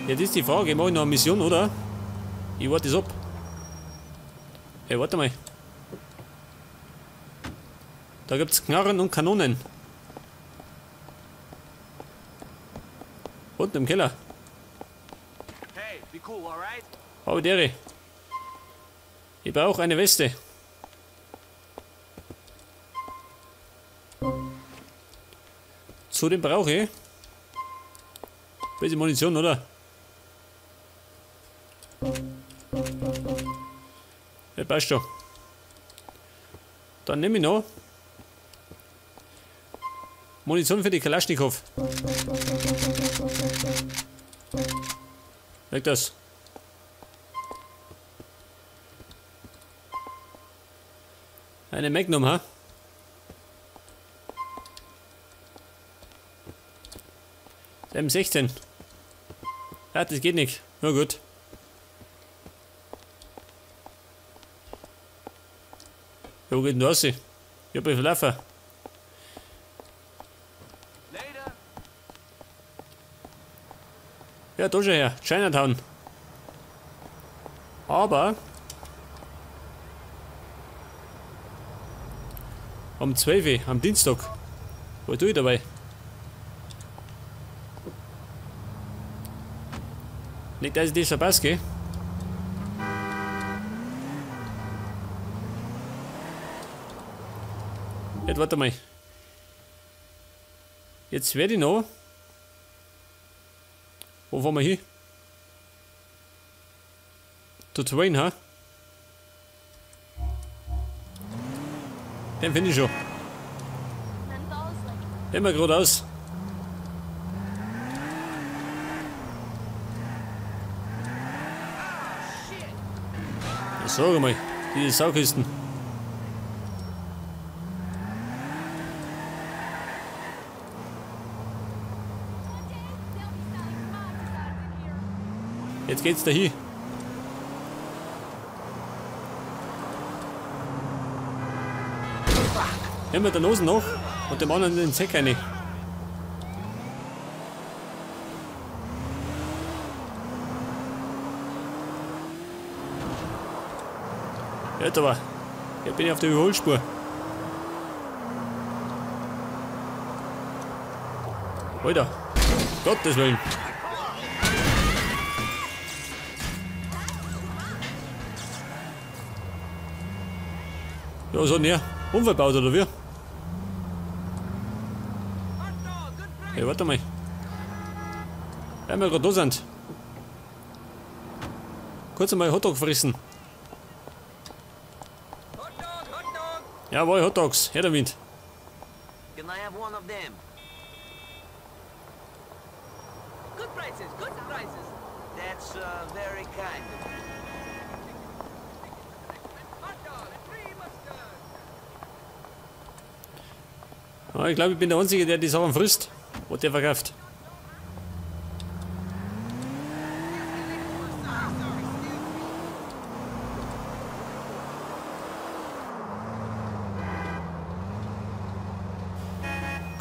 Jetzt ist die Frage, mache ich noch eine Mission, oder? Ich warte es ab. Hey, warte mal. Da gibt's Knarren und Kanonen. Unten im Keller. Hey, be cool, alright? Oh, Dere. Ich brauche eine Weste. Zudem brauche ich ein bisschen Munition, oder? Ja, passt schon. Dann nehme ich noch Munition für die Kalaschnikow. Weg das. Eine Magnum, ha? M16. Ja, das geht nicht. Na gut. Ja, wo geht denn das? Ich hab mich verlaufen. Ja, da schon her. Chinatown. Aber um 12 Uhr, am Dienstag. Was tue ich dabei? Nicht, dass ich das verpasse, gell? Jetzt warte mal. Jetzt werde ich noch. Wo fahren wir hin? Zu Twain, ha? Den finde ich schon. Immer geradeaus. Ja, sag mal, diese Saukisten. Jetzt geht's da hin. Nehmen wir der Nosen noch und dem anderen den Zeck rein. Jetzt aber, jetzt bin ich auf der Überholspur. Alter, Gottes Willen. Ja, was hat denn der? Unfall gebaut, oder wie? Hey, warte mal. Weil wir gerade da sind. Kurz einmal Hotdog fressen. Jawohl, Hotdogs. Her damit. Can I have one of them? Good prices, good prices. That's very kind of you. Ah, ich glaube, ich bin der Einzige, der die Sachen frisst und der verkauft.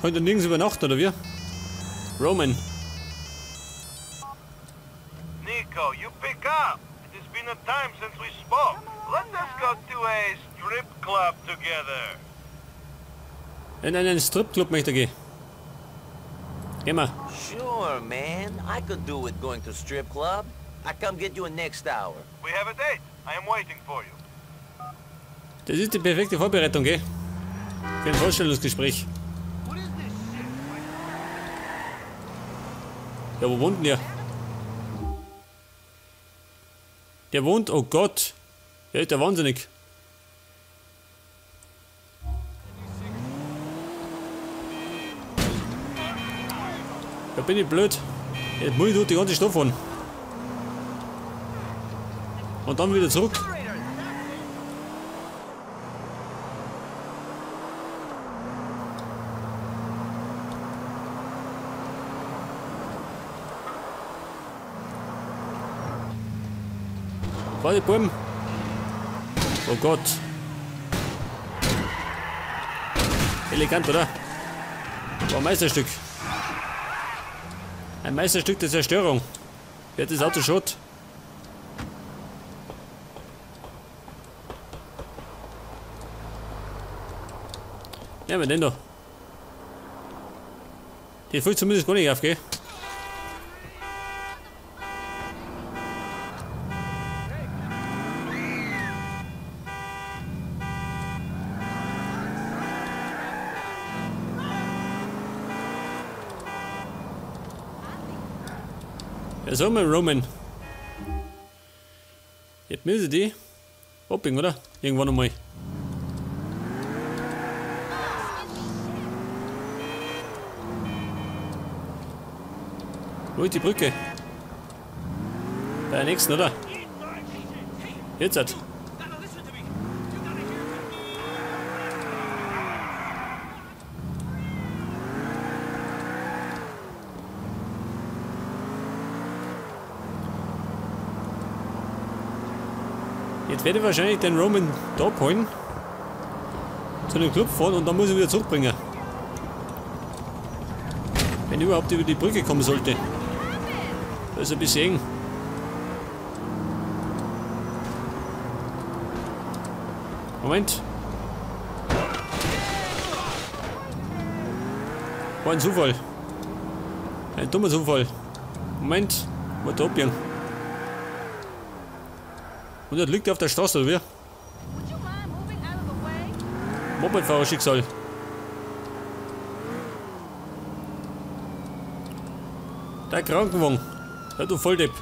Könnt ihr nirgends übernachten, oder wie? Roman. Nico, you pick up. It has been a time since we spoke. Let us go to a strip club together. In einen Stripclub möchte ich gehen. Geh mal. Sure, man. I could do with going to strip club. I come get you in next hour. We have a date. I am waiting for you. Das ist die perfekte Vorbereitung, gell? Für ein Vorstellungsgespräch. Ja, wo wohnt denn der? Der wohnt, oh Gott. Der ist ja wahnsinnig. Da bin ich blöd. Jetzt muss ich durch die ganze Stadt fahren. Und dann wieder zurück. Warte, Buben. Oh Gott. Elegant, oder? War ein Meisterstück. Ein Meisterstück der Zerstörung. Wer hat das Auto Schrott? Ja, wir den da. Die fällt zumindest gar nicht auf, gell? Ja, sag mal, Roman. Jetzt müssen die abbiegen, oder? Irgendwann einmal. Wo ist die Brücke? Bei der nächsten, oder? Jetzt hat. Jetzt werde ich wahrscheinlich den Roman da abholen, zu dem Club fahren und dann muss ich wieder zurückbringen. Wenn ich überhaupt über die Brücke kommen sollte. Da ist ein bisschen eng. Moment. War ein Zufall. Ein dummer Zufall. Moment. Wollte da abbiegen. Und das liegt auf der Straße, oder wie? Mopedfahrer-Schicksal. Der Krankenwagen. Ja, du Volldepp.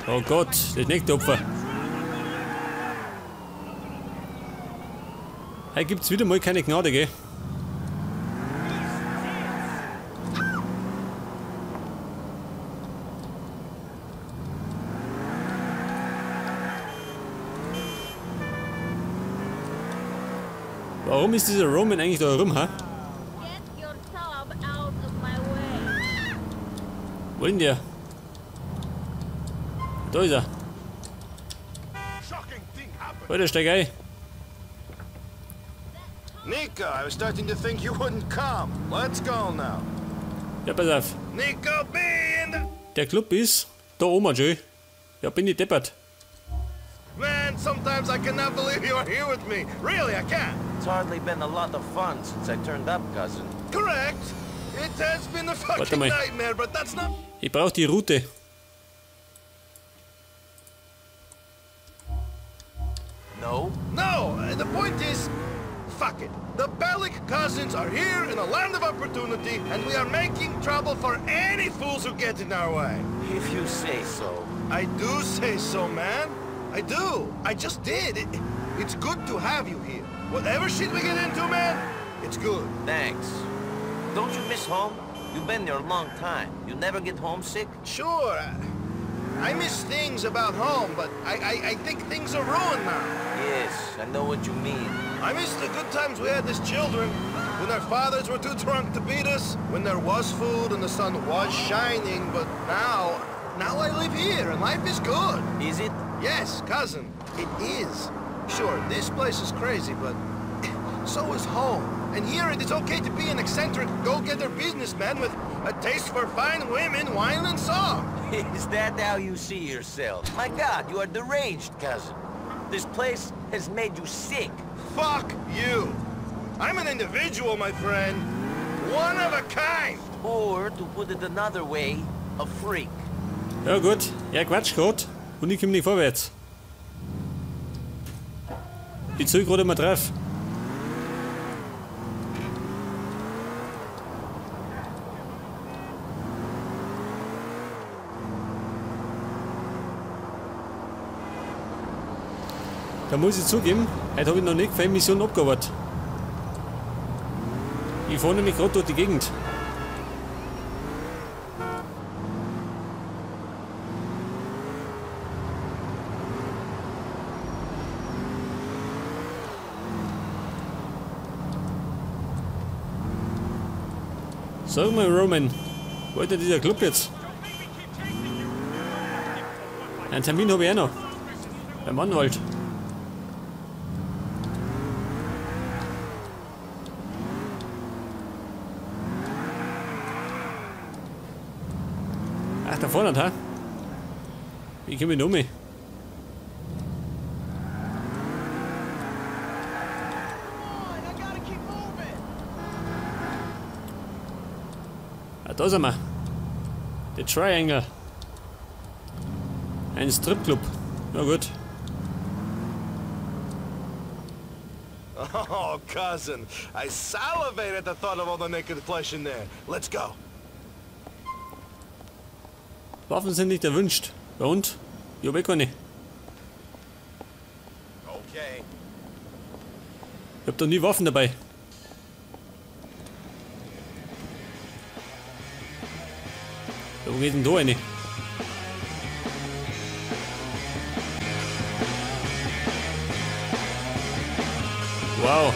Oh Gott, das nächste Opfer. Hier gibt's wieder mal keine Gnade, gell? Warum ist dieser Roman eigentlich da herum, ha? Wo ist denn der? Da ist er. Alter, steig ein. Nico, I was starting to think you wouldn't come. Let's go now. Ja, pass auf. Nico B in the... Der Club ist da oben, Joe. Ja, bin ich deppert. Man, sometimes I cannot believe you are here with me. Really, I can't. It's hardly been a lot of fun since I turned up, cousin. Correct. It has been a fucking nightmare, but that's not... Ich brauche die Route. No. No, the point is, fuck it. The Bellic cousins are here in a land of opportunity, and we are making trouble for any fools who get in our way. If you say so. I do say so, man. I do. I just did. It's good to have you here. Whatever shit we get into, man, it's good. Thanks. Don't you miss home? You've been there a long time. You never get homesick? Sure. I miss things about home, but I think things are ruined now. Yes, I know what you mean. I miss the good times we had as children, when our fathers were too drunk to beat us, when there was food and the sun was shining, but now I live here and life is good. Is it? Yes, cousin, it is. Sure, this place is crazy, but so is home. And here it is okay to be an eccentric go-getter businessman with a taste for fine women, wine, and song. Is that how you see yourself? My God, you are deranged, cousin. This place has made you sick. Fuck you. I'm an individual, my friend. One of a kind. Or, to put it another way, a freak. Ja gut, er quatscht grad und ich komme nicht vorwärts. Ich zähl gerade mal drauf. Da muss ich zugeben, heute habe ich noch nicht viele Missionen abgearbeitet. Ich fahre nämlich gerade durch die Gegend. Sag mal, Roman, wo ist denn dieser Club jetzt? Einen Termin habe ich auch noch. Beim Anwalt. Ach, da vorne, ha? Wie komme ich noch mehr? Ah, da sind wir. The Triangle. Ein Stripclub. Na gut. Oh, cousin, I salivate at the thought of all the naked flesh in there. Let's go. Waffen sind nicht erwünscht. Ja und? Ich hab eh keine. Okay. Ich hab da nie Waffen dabei. Ja, wo geht denn da rein? Wow.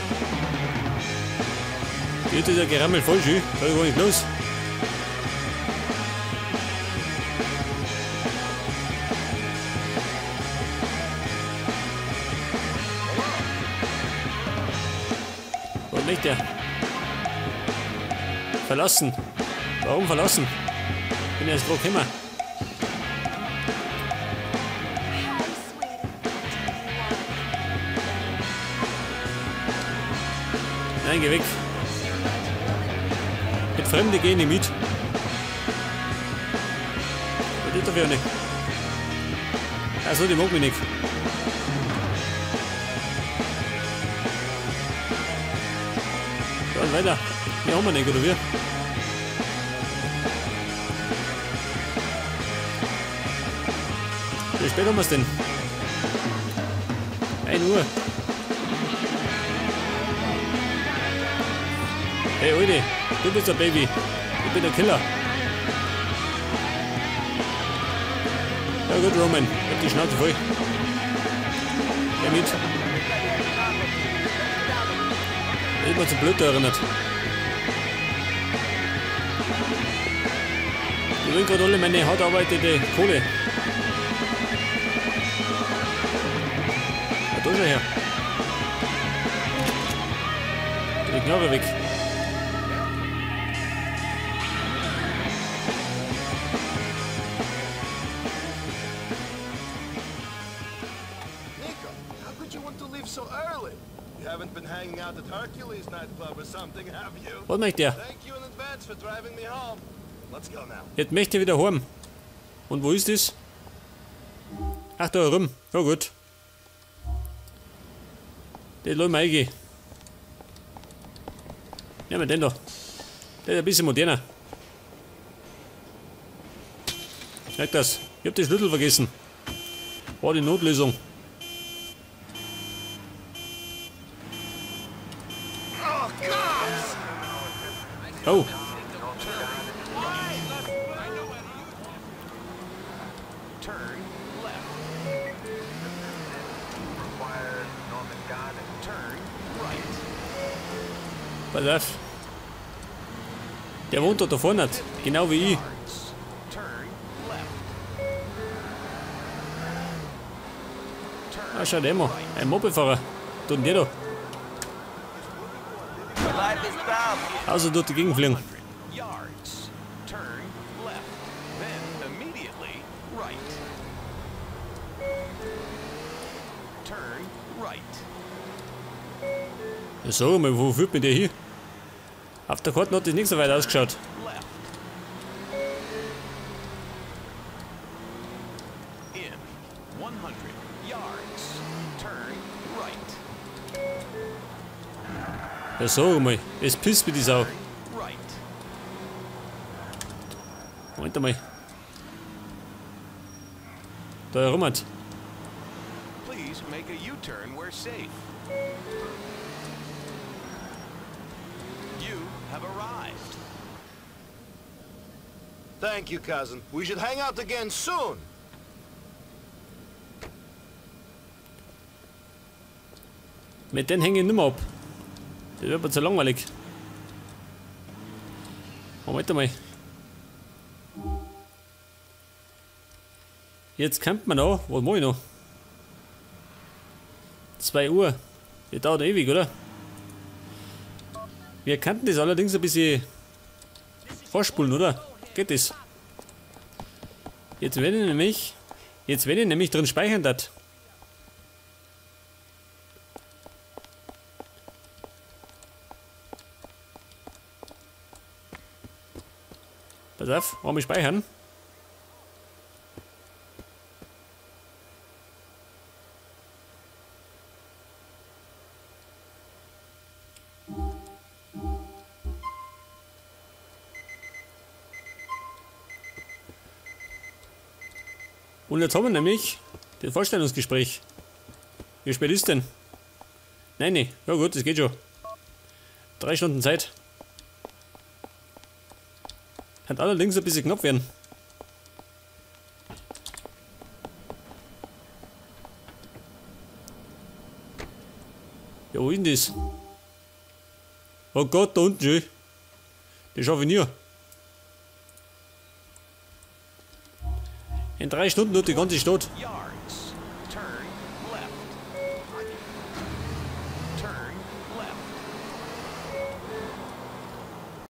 Hier ist der Gerammel voll schön. Da ist gar nicht los. Was möchte der? Verlassen. Warum verlassen? Bin erst gerade gekommen. Nein, geh weg. Mit Fremde gehen nicht mit. Was ist dafür nicht? Achso, die mag mich nicht. Dann weiter. Mehr haben wir nicht, oder wir? Wie spät haben wir es denn? 1 Uhr. Hey Oide, du bist der Baby. Ich bin der Killer. Ja gut, Roman, ich hab die Schnauze voll. Geh mit. Ich bin zu blöd da erinnert. Die wollen gerade alle meine hart erarbeitete Kohle. Ja, da schon her. Die Knarre weg. Was möchte er? Jetzt möchte er wieder heim. Und wo ist das? Ach, da herum. Ja gut. Den lass ich mal eingehen. Nehmen wir den da. Der ist ein bisschen moderner. Merkt das. Ich hab den Schlüssel vergessen. War die Notlösung. Oh. Pass auf. Der wohnt da vorne, genau wie ich. Ah, schaut immer. Ein Mopedfahrer. Tut denn der da? Also durch die Gegend fliegen. Ja, sag mal, wo führt mich der hier? Auf der Karte hat das nicht so weit ausgeschaut. Ja, sag mal, es pisst mir die Sau. Moment einmal. Da herum hat. Thank you, cousin. We should hang out again soon. Mit denen hänge ich nimmer ab. Das wird aber zu langweilig. Moment einmal. Jetzt kommt man noch. Was mach ich noch? 2 Uhr. Das dauert ewig, oder? Wir könnten das allerdings ein bisschen vorspulen, oder? Geht das? Jetzt werde ich nämlich drin speichern dat. Pass auf, warum ich speichern? Und jetzt haben wir nämlich das Vorstellungsgespräch. Wie spät ist denn? Nein, nee. Ja gut, das geht schon. 3 Stunden Zeit. Kann allerdings ein bisschen knapp werden. Ja, wo ist denn das? Oh Gott, da unten schon. Das schaffe ich nie. In 3 Stunden nur die ganze Stadt.